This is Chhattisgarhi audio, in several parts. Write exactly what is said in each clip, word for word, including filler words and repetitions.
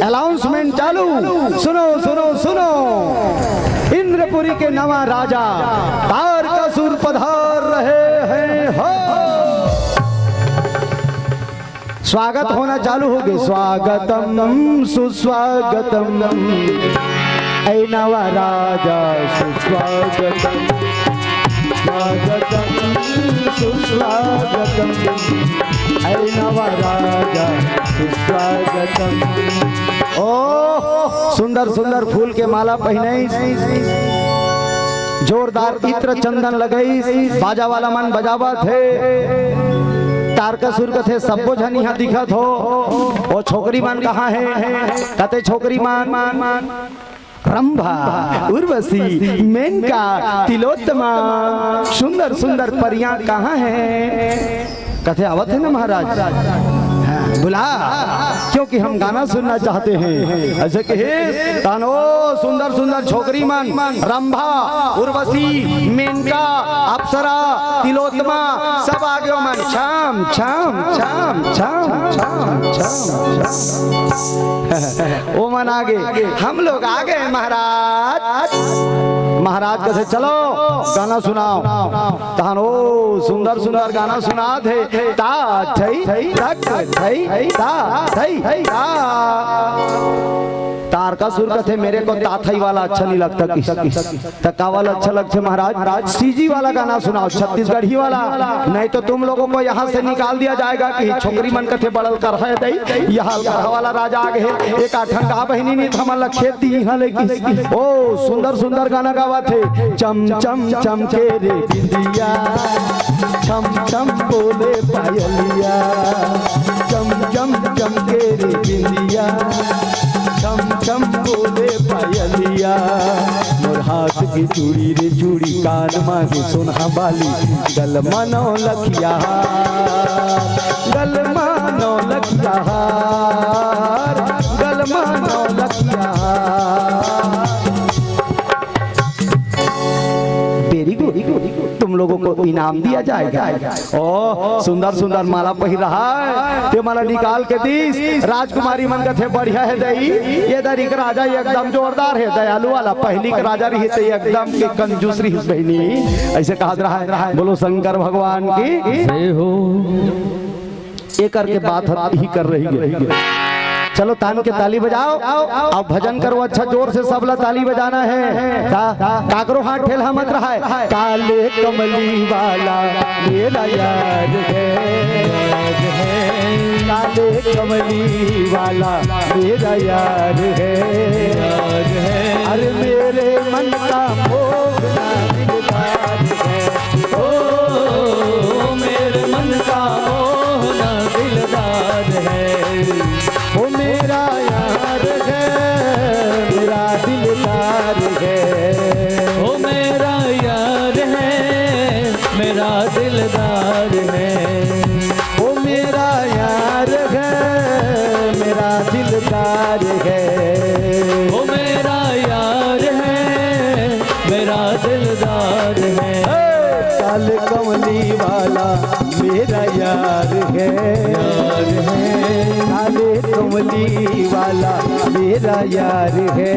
अनाउंसमेंट चालू। सुनो, सुनो, सुनो, इंद्रपुरी के नवा राजा तारकासुर पधार रहे हैं हो। स्वागत होना चालू हो गे। स्वागतम सुस्वागतम, ऐ नवा राजा सुस्वागतम। स्वागतम सुस्वागतम, ऐ नवा राजा सुस्वागतम। ओ सुंदर सुंदर फूल के माला पहिनाइस, जोरदार इत्र चंदन लगाइस, बाजा वाला मन बजावत हे। तारकासुर कथे, "सब्बो झन इहाँ दिखत हो, ओ छोकरी मन कहाँ हे?" कथे, "छोकरी मन, रंभा, उर्वशी, मेनका, तिलोत्तमा, सुंदर सुंदर परियां कहाँ हैं?" कथे, "आवत हे ना महाराज, हाँ, बुला, क्योंकि हम गाना सुनना चाहते हैं।" अइसे कहे, तहान ओ सुंदर सुंदर छोकरी मन, रंभा, उर्वशी, मेनका, अप्सरा, तिलोत्तमा, सब आगे मन, छम छम छम छम छम छम। ओ मन आगे, "हम लोग आ गए महाराज।" महाराज कथे, "चलो गाना सुनाओ।" तहान ओ सुंदर सुंदर गाना सुनात हे, ता थई तक थई ता थई ता। तारकासुर कथे, "मेरे को ता थई वाला अच्छा नहीं लगता।" किस त का वाला अच्छा लगथे महाराज? सीजी वाला गाना सुनाओ, छत्तीसगढ़ी वाला, नहीं तो तुम लोगों को यहाँ से निकाल दिया जाएगा। कि छोकरी मन कथे, "बड़ल कर है दई, यहाँ कर वाला राजा आ गए, एक आठ ठन गा बहिनी नहीं, हमन ला खेत दी यहाँ लेके।" ओ सुंदर सुंदर गाना गावत हे, "चम चम चम के रे बिंदिया, छम छम बोले पायलिया, चम चम चम के रे बिंदिया, छम छम बोले पायलिया, मोर हाथ के चूड़ी रे चूड़ी, कान मा के सोनहा बाली, गल मा नौ लखिया हार, गल मा नौ लखिया हार, गल मा नौ लखिया हार।" Very good, तुम लोगों को इनाम दिया जाएगा। ओ सुंदर सुंदर माला पहिर रहा है, ते माला निकाल के दीस। राजकुमारी मन कथे, "बढ़िया है दई, ये दरी के राजा एकदम जोरदार है, दयालु वाला।" पहली के राजा रही थे एकदम के कंजूस रही बहिनी, अइसे कहत रहा है। बोलो शंकर भगवान की जय हो। ये करके बात ह-, ही कर रही है। चलो तान के ताली बजाओ, अब भजन करो, अच्छा जोर से सबला ताली बजाना है। का, काकरो हाथ ठेलहा मत रहा है। काले कमली वाला मेरा यार है, काले कमली वाला मेरा यार है, अरे मेरे मन का मोहना दिलदार है। ओ, मेरे मन का मोहना दिलदार है। ओ, मेरा यार है, मेरा दिलदार है। ओ, मेरा यार है, मेरा दिलदार है। ओ, मेरा यार है, मेरा दिलदार है। ओ, मेरा यार है, मेरा दिलदार है। काले कमली वाला मेरा यार है, यार है। काले कमली वाला मेरा यार है,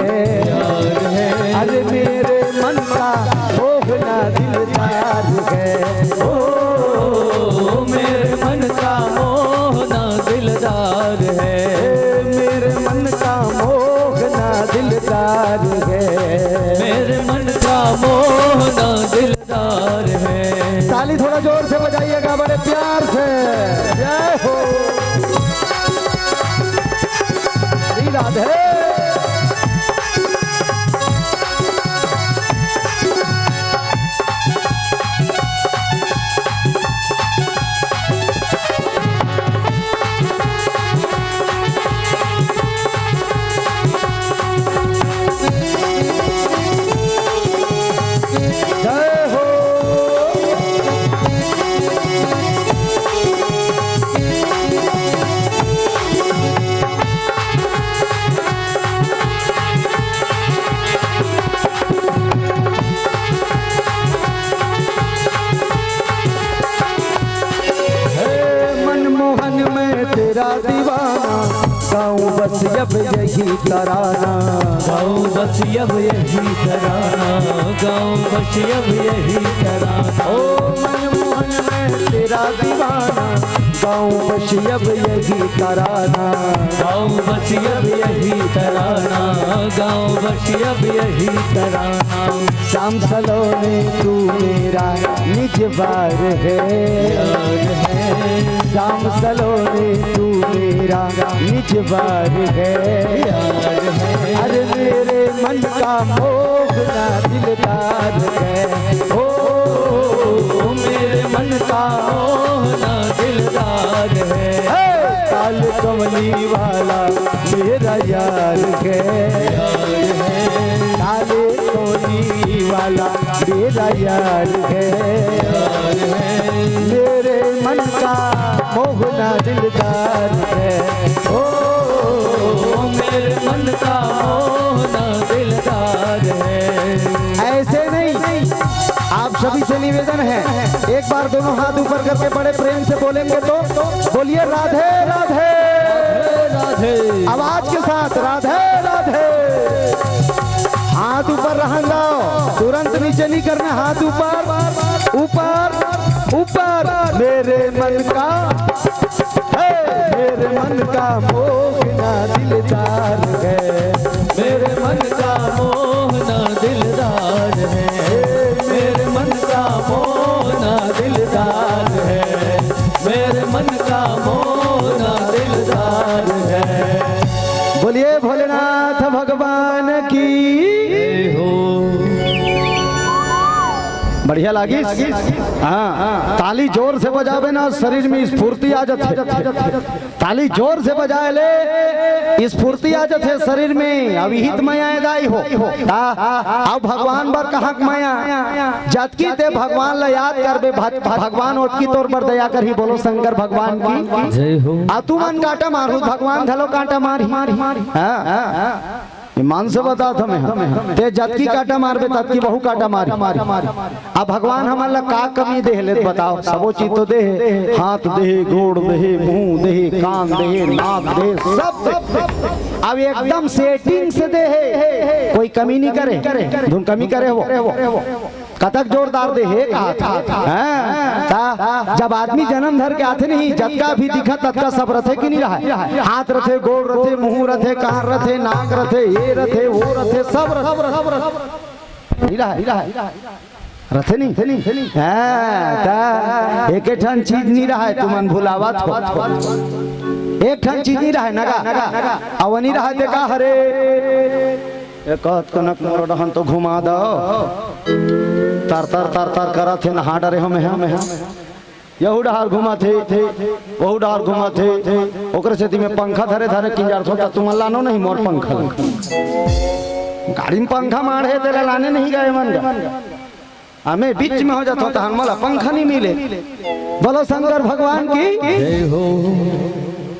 यार है। अरे मेरे मन का मोहना दिलदार है, ओ, मेरे मन का मोहना दिलदार है, मेरे मन का मोहना दिलदार है, मेरे मन का मोहना दिलदार है। ताली थोड़ा जोर से बजाइएगा, बड़े प्यार से। जय हो। श्री राधे। जय हो। हे मनमोहन मैं तेरा दीवाना, गाँव बस अब यही तराना। गाँव बस अब यही तराना। गाँव बस अब यही तराना। ओ मनमोहन मैं तेरा दीवाना। गाँव बस अब यही तराना। गाँव बस अब यही तराना। गाँव बस अब यही तराना। श्याम सलोनी तू मेरा निज बार है। श्याम सलोनी तू मेरा निज बार है। अरे मेरे मन का मोहना दिलदार है। ओ मेरे मन का मोहना दिलदार है। काल कमली वाला मेरा यार है। काले कोनी वाला मेरा यार है। मेरे मन का मोहना दिलदार है। ओ मेरे मन का मोहना दिलदार है। ऐसे नहीं, आप सभी से निवेदन है, एक बार दोनों हाथ ऊपर करके बड़े प्रेम से बोलेंगे तो बोलिए, राधे राधे। राधे। आवाज के साथ, राधे राधे। हाथ ऊपर रहन दो, तुरंत नीचे नहीं करना। हाथ ऊपर, ऊपर, ऊपर। मेरे मन का, हे, मेरे मन का मोहना दिलदार है। मेरे मन का मोहना दिलदार है। मेरे मन का मोहना दिलदार है। मेरे मन का मोहना दिलदार है। बोलिए भोलेनाथ भगवान की। बढ़िया लागिस। हाँ, ताली जोर से बजाबे ना, शरीर में स्फूर्ति आ जाथे। ताली जोर से बजाए ले, स्फूर्ति आ जाथे शरीर में। अब इही त मया ए दाई हो। ता, अब भगवान बर कहाँ के मया? जतकी ते भगवान ला याद करबे, भग-, भगवान ओतकी तोर बर दया करही। बोलो शंकर भगवान की। जय हो। आ तुमन कांटा मारहू, भगवान घलो कांटा मारही। हाँ, हाँ। ईमान से बतात हँव मैं, ते जतकी कांटा मारबे, ततकी बहू कांटा मारही। अब भगवान हमन ला का कमी देहे ले बताओ? सबो चीज तो देहे, हाथ देहे, गोड़ देहे, मुंह देहे, कान देहे, नाक देहे, सब देहे। अब एकदम सेटिंग से देहे, कोई कमी नहीं करे। धुन कमी करे हो? कतक जोरदार देहे कहा था। हाँ, ता, जब आदमी जन्म धर के आथे नहीं, जतका भी दिखत ततका सब रथे कि नहीं रहय? हाथ रथे, गोड़ रथे, मुंह रथे, कान रथे, नाक रथे, ये रथे, वो रथे, सब रथे। नहीं रहय? रथे नहीं? हाँ, ता, एक ठन चीज नहीं रहय, तुमन भुलावत हो। एक ठन चीज नहीं रहय, नगा। अउ नहीं रहय, ते का हरे? ए कहत कनक मोर डहन तो घुमा दो। तर तर तर तर करत हे, नहा डरे हो मैं, मैं। यहू डहार घुमत हे, वहू डहार घुमत हे। ओकरे सेती में पंखा धरे धरे किंजरथों, त तुमन लानो नहीं मोर पंखा। गाड़ी में पंखा माढ़े, तेला लाने नहीं गए मन गा। हमें बीच में हो जाथों, तहन मोला पंखा नहीं मिले। बोलो शंकर भगवान की। जय हो।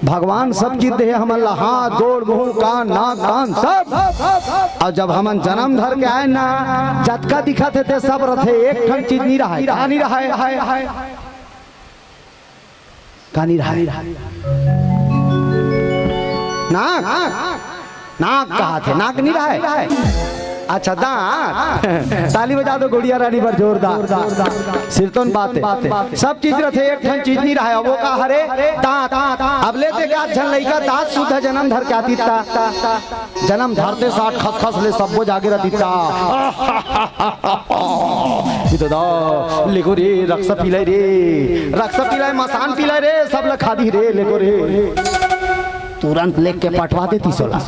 भगवान सब चीज देहे हमन ला, हाथ, गोड़, मुंह, कान, नाक, कान, सब। अउ जब हमन जन्म धर के आए ना, जतका दिखत हे ते सब रथे, एक ठन चीज नहीं रहय। का नहीं रहय? का नहीं रहय? नाक, नाक कहा थे, नाक नहीं रहय। अच्छा, दांत। ताली बजा दो गुड़िया रानी बर जोरदार। सिरतोन बात हे, सब चीज रथे, एक ठन चीज नहीं रहय। अब वो का हरे? दांत। अब ले दे का झन लइका दांत सुद्धा जन्म धर के आतिस ता। जन्म धरते साठ खसखस ले सब्बो जागे रहतिस ता। ई तो दा, लेगो रे, रक्सा पिलाय रे, रक्सा पिलाय, मसान पिलाय रे, सब ला खा दिही रे, लेगो रे। तुरंत लेग के पटवा देतिस ओला।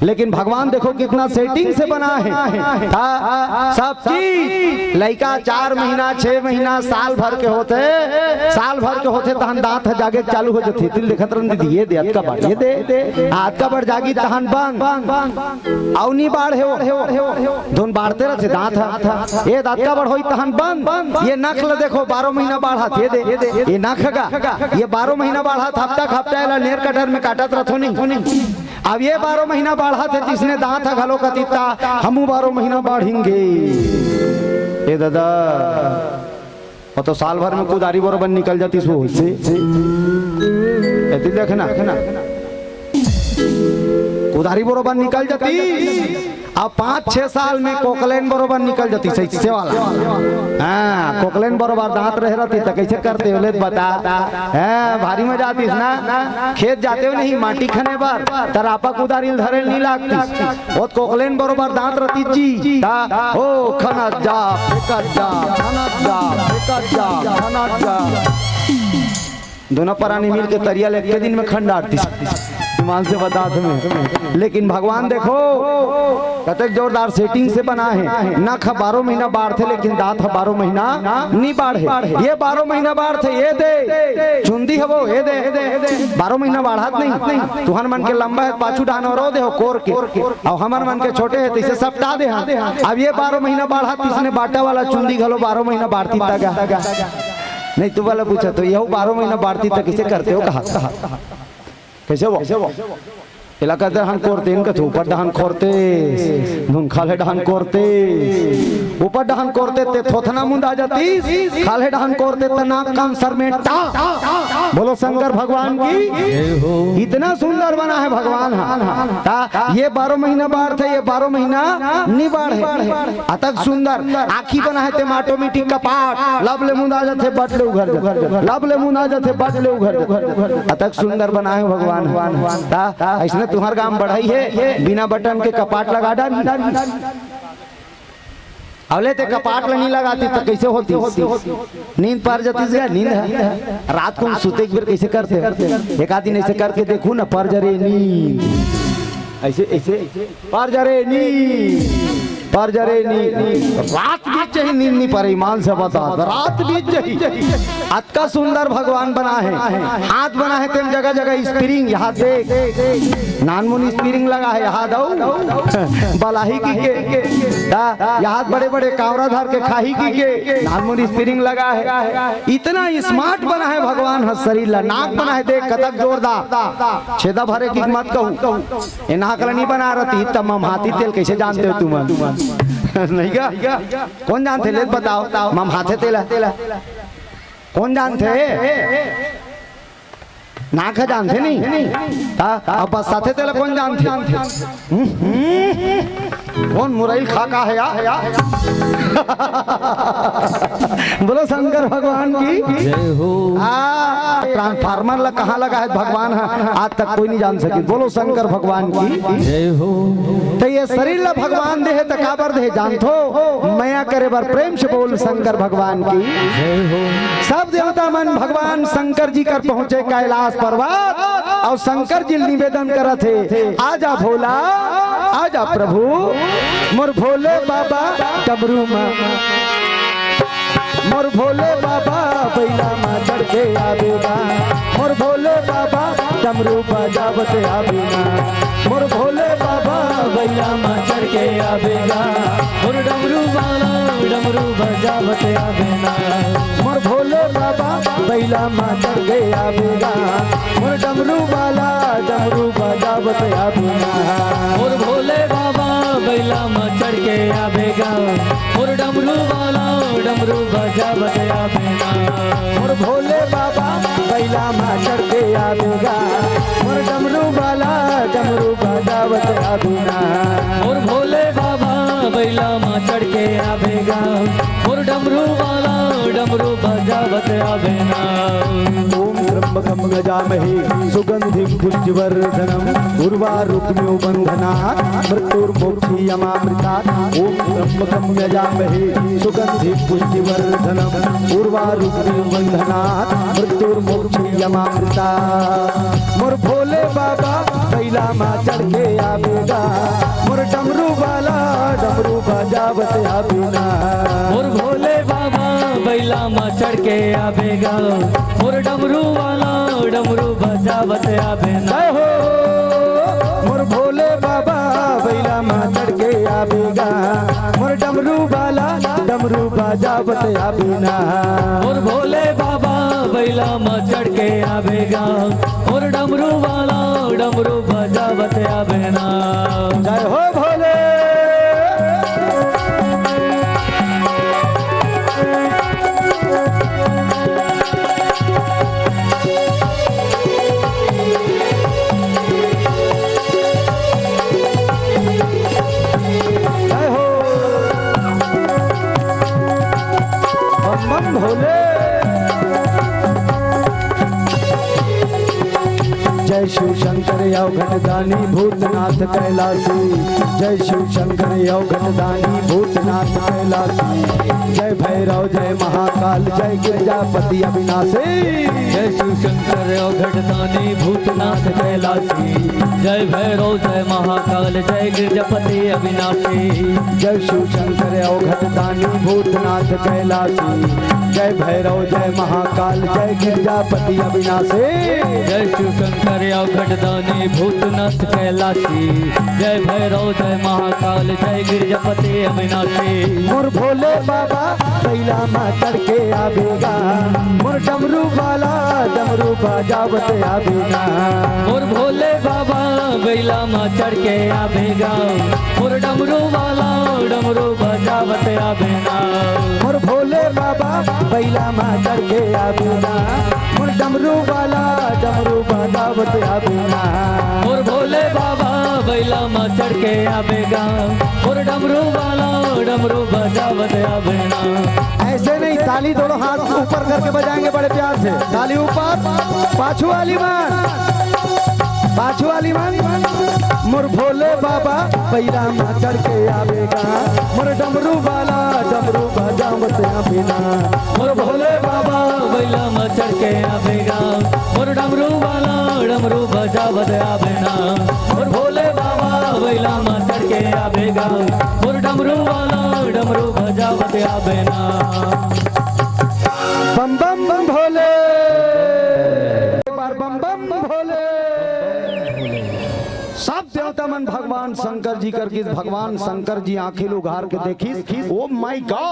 लेकिन भगवान देखो कितना सेटिंग से बना हे। हाँ, सब चीज लइका चार महीना, छह महीना, साल भर के होथे, साल भर के होथे, तहन दांत ह जागे चालू हो जाथे। तेला देखत रहन दीदी, ये दे, अतका बड़, ये दे, अतका बड़ जागी तहन बंद। अउ नी बाढ़े हो। धुन बाढ़ते रथे दांत ह। ये दांत का बढ़ होई तहन बंद। ये नख ल देखो, बारह महीना बाढ़त, ये दे, ये नख का, ये बारह महीना बाढ़त, हफ्ता हफ्ता एला नेर कटर में काटत रथो नहीं। अब ये बारह महीना बाढ़त हे, जिसने दांत ह घलो कतिता, हमू बारह महीना बाढ़ेंगे। ए दादा, वो तो साल भर में कुदारी बरोबर निकल जातिस वो से। एती देखना। कुदारी बरोबर निकल जाती, अब पाँच छह साल में कोकलेन बरोबर निकल जाती, सही से वाला। हाँ, कोकलेन बरोबर दांत रहे रहती त कैसे करते हो, ले बता। हाँ, भारी मजा आतीस ना। खेत जाते हो नहीं, माटी खने बर, तरापा कुदारी ल धरे नहीं लागतीस। बहुत कोकलेन बरोबर दांत रहती जी। ता, ओ, खनत जा, फेंकत जा, खनत जा, फेंकत जा, खनत जा। दोनों परानी मिल के तरिया ले एक दिन में खंडारती। ईमान से बता तुम्हें। लेकिन भगवान देखो, कतक जोरदार सेटिंग से बना है। नख बारह महीना बाढ़थे, लेकिन दांत ह बारह महीना नहीं बाढ़े। ये बारह महीना बाढ़थे, ये दे चुंदी हवो, ये दे बारह महीना बाढ़त नहीं। तुहर मन के लंबा है, पाछू डाहन रो दे हो कोर के, अउ हमर मन के छोटे है, तैसे सपटा दे हा। अब ये बारह महीना बाढ़त, इसने बाटा वाला चुंदी घलो बारह महीना बाढ़ती तगा। नहीं, तू वाला पूछा तो यहू बारह महीना बाढ़ती त कैसे करते हो, कहा? कैसे वो? एला कहते हन कोरते, इनका तो ऊपर डहान कोरते, धुन खाले डहान कोरते, ऊपर डहान कोरते ते थोथना मुंदा जाती, खाले डहान कोरते त नाक कान सर में टा। बोलो शंकर भगवान की। जय हो। इतना सुंदर बना है भगवान। हाँ, ता ये बारह महीना बाढ़थे, ये बारह महीना नहीं बाढ़े। अतक सुंदर आँखी बना है, ते ऑटोमेटिक कपाट, लब ले मुंदा जाथे, बट ले उघर जाथे, लब ले मुंदा जाथे, बट ले उघर जाथे। अतक सुंदर बना है भगवान। ता अइसने तुहर गांव बढ़ई है, बिना बटन के कपाट लगा डारी। अवले ते कपाट ल नहीं लगाती त कैसे होती? नींद पर जाती या नींद है? रात को सुते एक बेर कैसे करते हो? एक आध दिन ऐसे करके देखो ना, पर जरे नींद। ऐसे, ऐसे, पर जरे नींद, पर जरे नींद। रात बीत जाही, नींद नहीं परे, ईमान से बता, रात बीत जाही। अतका सुंदर भगवान बना है, हाथ बना है, तेम जगह जगह स्प्रिंग, यहाँ देख, नानमुन स्प्रिंग लगा है, यहाँ दऊ, बलाही की के, दा, यहाँ बड़े बड़े कावरा धर के खाही की के, नानमुन स्प्रिंग लगा है। इतना स्मार्ट बना है भगवान, हर शरीर ला, नाक बना है, देख, कतक जोरदार, छेदा भरे की मत कहूँ, ये नाक ला नहीं बना रहती, तब ममहाती तेल कैसे जानते हो तुम? नहीं का? कौन जानते, ले बताओ, ममहाथे तेला। कौन जानथे? नाक ह जानथे नहीं? ता, अब बस्साथे तेला कौन जानथे? हम्म, हम्म। कौन मुरैल खा का है या? बोलो शंकर भगवान की। जय हो। आ, ट्रांसफार्मर ला कहाँ लगा है भगवान ह, आज तक कोई नहीं जान सके। बोलो शंकर भगवान की। जय हो। तो ये शरीर ला भगवान दे है, तो काबर दे है जानथो? मया करे बर। प्रेम से बोल शंकर भगवान की। जय हो। सब देवता मन भगवान शंकर जी कर पहुंचे कैलाश पर्वत, और शंकर जी निवेदन करत हे, आजा भोला, आजा प्रभु, मोर भोले बाबा डमरू मा, मोर भोले बाबा बैला मा चढ़ के आवेगा, मोर भोले बाबा डमरू बजावत आवेगा, मोर भोले बाबा बैला मा चढ़ के आवेगा, मोर डमरू वाला डमरू बजावत आवेगा, मोर भोले बाबा बैला मा चढ़ के आवेगा, मोर डमरू वाला डमरू बजावत आवेगा, मोर भोले बाबा बैला मा चढ़ के आवेगा, मोर डमरू वाला डमरू बजावत आवेगा, मोर भोले बाबा बैला मा चढ़ के आवेगा, मोर डमरू वाला डमरू बजावत आवेगा, मोर भोले बाबा बैला मा चढ़ के आवेगा, मोर डमरू वाला डमरू बजावत आवेगा। ओम त्र्यंबकम गजामहे सुगंधिम पुष्टिवर्धनम उर्वारुकमिव बंधनात् मृत्युर्मोक्षयमामृतात्। ओम त्र्यंबकम यजामहे सुगंधिं पुष्टिवर्धनम् उर्वारुकमिव बंधनात् मृत्युर्मोक्षयमामृतात्। मोर भोले बाबा बैला मा चढ़ के आवेगा, मोर डमरू वाला डमरू बजावत आवेगा। मोर भोले बाबा बैला मा चढ़ के आवेगा, मोर डमरू वाला डमरू बजावत आवेगा। जय हो। मोर भोले बाबा बैला मा चढ़ के आवेगा, मोर डमरू वाला डमरू बजावत आवेगा। मोर भोले बाबा बैला मा चढ़ के आवेगा, मोर डमरू वाला डमरू बजावत आवेगा। जय हो भोले। जय शिव शंकर अवघट दानी भूतनाथ कैलासी। जय शिव शंकर अवघट दानी भूतनाथ कैलासी। जय भैरव जय महाकाल जय गिरजापति अविनाशी। जय शिव शंकर अवघट दानी भूतनाथ कैलासी। जय भैरव जय महाकाल जय गिरजापति अविनाशी। जय शिव शंकर अवघट दानी भूतनाथ कैलासी। जय भैरव जय महाकाल जय गिरजापति अविनाशी। जय शिव शंकर अवघट दानी भूतनाथ कैलासी। जय भैरव जय महाकाल जय गिरजापति अविनाशी। मोर भोले बाबा बैला मा चढ़ के आबे गा। मोर डमरू वाला डमरू बजावत आबे गा। मोर भोले बाबा बैला मा चढ़ के आबे गा। मोर डमरू वाला डमरू बजावत आबे गा। मोर भोले बाबा बैला मा चढ़ के आबे गा। मोर डमरू वाला डमरू बजावत आबे गा। मोर भोले बाबा बैला मा चढ़ के आबे गा। मोर डमरू वाला डमरू बजावत आबे गा। ऐसे नहीं, ताली दोनों हाथ ऊपर करके बजाएंगे बड़े प्यार से। ताली ऊपर, पाछू वाली मन, पाछू वाली मन। मोर भोले बाबा बैला मा चढ़ के आबे गा। मोर डमरू वाला डमरू बजावत आबे गा। मोर भोले बाबा बैला मा चढ़ के आबे गा। मोर डमरू वाला डमरू बजावत आबे गा। मोर भोले बाबा बैला मा चढ़ के आबे गा। मोर डमरू वाला डमरू बजावत आबे गा। बम बम बम भोले, एक बार बम बम भोले। सब देवता मन भगवान शंकर जी कर गिस। भगवान शंकर जी आंखें उघार के देखिस, "Oh my God,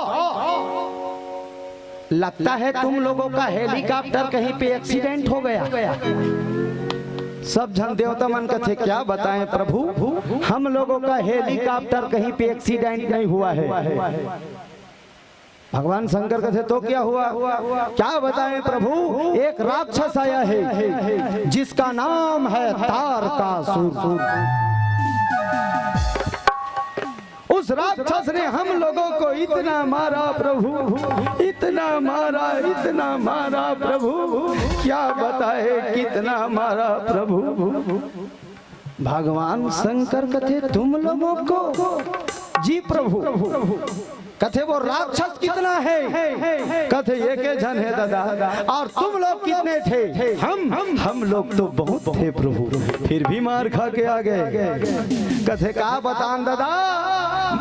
लगता है तुम लोगों का हेलीकॉप्टर कहीं पे एक्सीडेंट हो गया।" सब झन देवता मन कथे, "क्या बताएं प्रभु, हम लोगों का हेलीकॉप्टर कहीं पे एक्सीडेंट नहीं हुआ है।" भगवान शंकर कथे, "तो क्या हुआ?" "क्या बताएं प्रभु, एक राक्षस आया है जिसका नाम है तारकासुर। उस राक्षस ने हम लोगों को इतना मारा प्रभु, इतना मारा, इतना मारा प्रभु, क्या बताए कितना मारा प्रभु।" भगवान शंकर कथे, "तुम लोगों को?" "जी प्रभु।" कथे, "वो राक्षस कितना है?" कथे, "एक ही झन है दादा।" "और तुम लोग कितने थे?" "हम, हम लोग तो बहुत थे प्रभु, फिर भी मार खा के आ गए।" कथे, "का बतान दादा,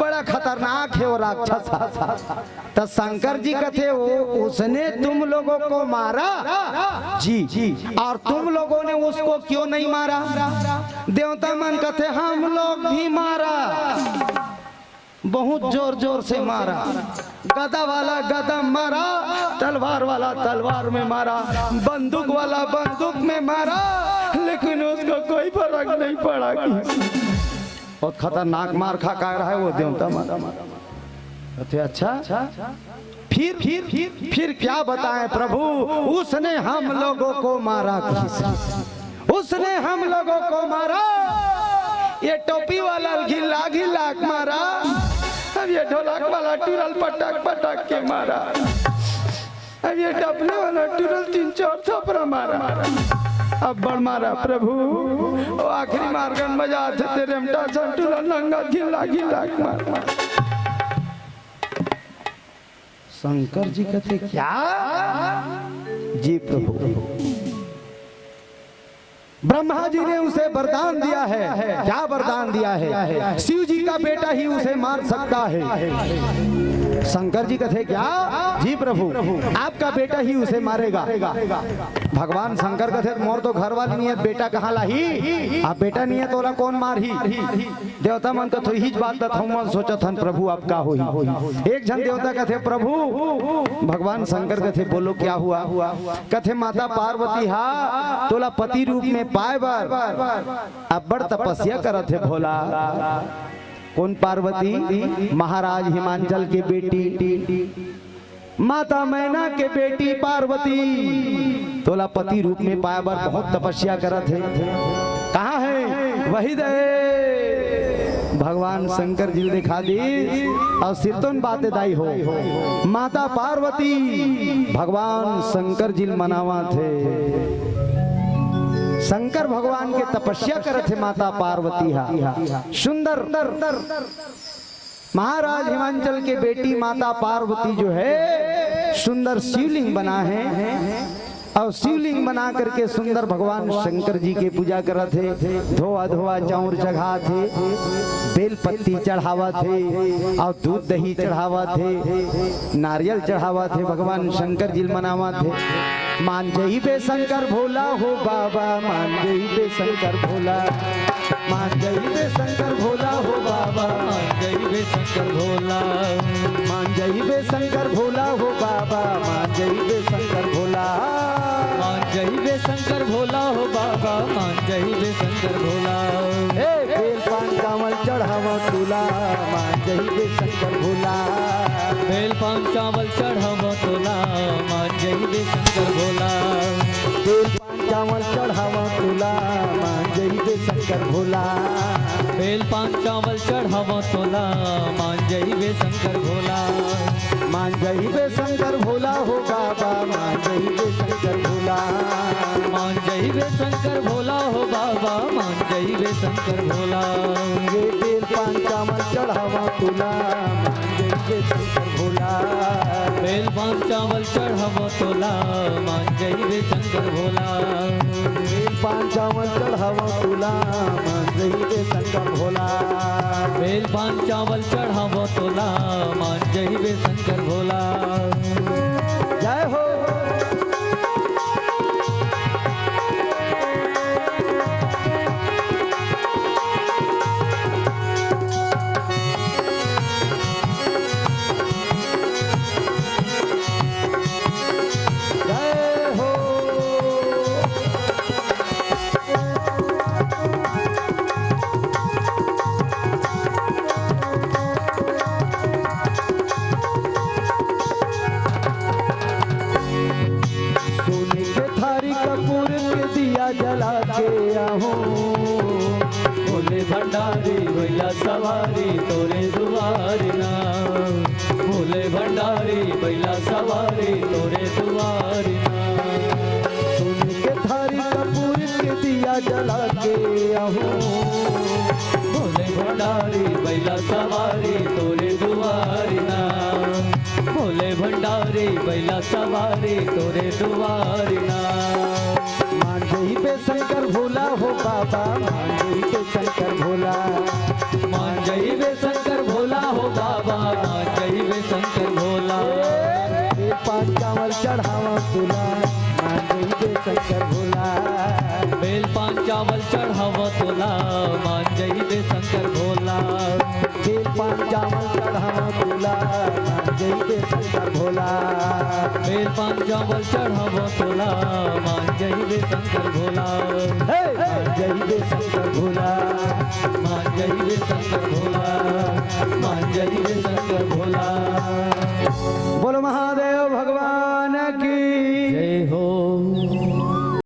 बड़ा खतरनाक है वो राक्षस।" त शंकर जी कथे, "वो, उसने तुम लोगों को मारा?" "जी।" "और तुम लोगों ने उसको क्यों नहीं मारा?" देवता मन कथे, "हम लोग भी मारा, बहुत जोर जोर से मारा, गदा वाला गदा मारा, तलवार वाला तलवार में मारा, बंदूक वाला बंदूक में मारा, लेकिन उसको कोई फर्क नहीं पड़ा।" कि बहुत खतरनाक मार खा का रहा है वो देवता मन। कथे, "अच्छा, फिर, फिर, फिर क्या बताएं प्रभु, उसने हम लोगों को मारा।" "उसने हम लोगों को मारा।" ये टोपी वाला घिल्ला घिल्ला के मारा, अब ये ढोलक वाला टुरल पटक पटक के मारा, अब ये डपले वाला टुरल तीन चार थपरा मारा, अब्बड़ मारा प्रभु। ओ आखिरी मार गन बजात हे तेरे मटा सन टुरल नंगा घिल्ला घिल्ला के मारा। शंकर जी कथे, "क्या?" "जी प्रभु।" ब्रह्मा जी ने उसे वरदान दिया है। क्या वरदान दिया है? शिव जी का बेटा ही उसे मार सकता है। शंकर जी कथे, "क्या?" "जी प्रभु, आपका बेटा ही उसे मारेगा।" भगवान शंकर कथे, "मोर तो घर वाली नहीं है, बेटा कहाँ लाही? अब बेटा नहीं है, तोला कौन मारही?" देवता मन कथे, "इहीच बात ला हमन सोचत हन प्रभु, अब का होही?" एक झन देवता कथे, "प्रभु," भगवान शंकर कथे, "बोलो, क्या हुआ?" कथे, "माता पार्वती हा तोला पति रूप में पाए बर अब्बड़ तपस्या करत हे भोला।" कौन पार्वती? महाराज हिमांचल के बेटी, माता मैना के बेटी पार्वती तोला पति रूप में पाए बर बहुत तपस्या करत हे। कहाँ हे? वही दे। भगवान शंकर जी ल दिखा दी। अउ सिरतोन बाते दाई हो, माता पार्वती भगवान शंकर जी ल मनावत हे। शंकर भगवान के तपस्या करत हे माता पार्वती हा। सुंदर महाराज हिमांचल के बेटी माता पार्वती जो है, सुंदर शिवलिंग बना है और शिवलिंग बना करके सुंदर भगवान शंकर जी के पूजा करत हे। धोआ धोआ चाउर चढ़ात हे, बेल पत्ती चढ़ावत हे और दूध दही चढ़ावत हे, नारियल चढ़ावत हे, भगवान शंकर जी ल मनावत हे। मान जइबे शंकर भोला हो बाबा, मान जइबे शंकर भोला। मान जइबे शंकर भोला हो बाबा, मान जइबे शंकर भोला। मान जइबे शंकर भोला हो बाबा, मान जइबे शंकर भोला। मान जइबे शंकर भोला हो बाबा, मान जइबे शंकर भोला। हे बेल पान चावल चढ़ावा तुला, मान जइबे शंकर भोला। बेल पान चावल चढ़ावा तुला, मान जइबे शंकर भोला। बेल पान चावल चढ़ावा तुला, मान जइबे शंकर भोला। बेल पान चावल चढ़ावा तोला, मान जइबे शंकर भोला। मान जइबे शंकर भोला हो बाबा, मान जइबे शंकर भोला। मान जइबे शंकर भोला हो बाबा, मान जइबे शंकर भोला। ये बेल पान चावल चढ़ावा तुला, मान जइबे शंकर भोला। बेल पान चावल चढ़ावा तोला, मान जइबे शंकर भोला। बेल पान चावल चढ़ावा तुला, मान जइबे शंकर भोला। बेल पान चावल चढ़ावा तोला, मान जइबे शंकर भोला। जय हो। जय हो। सोने के थारी कपूर के दिया जला के आहूं। भोले भंडारी भैला सवारी तोरे दुआरी ना। भोले भंडारी भैला सवारी तोरे दुआरी ना। सोने के थारी कपूर के दिया जला के आहूं। भोले भंडारी भैला सवारी तोरे दुआरी ना। भोले भंडारी भैला सवारी तोरे दुआरी ना। मान जइबे शंकर भोला हो बाबा, मान जइबे शंकर भोला। मान जइबे शंकर भोला हो बाबा, मान जइबे शंकर भोला। बेल पान चावल चढ़ावा तुला, मान जइबे शंकर भोला। बेल पान चावल चढ़ावा तोला, मान जइबे शंकर भोला। बेल पान चावल चढ़ावा तोला, मान जइबे शंकर भोला। बेल पान चावल चढ़ावा तोला, मान जइबे शंकर भोला। हे! मान जइबे शंकर भोला, मान जइबे शंकर भोला, मान जइबे शंकर भोला।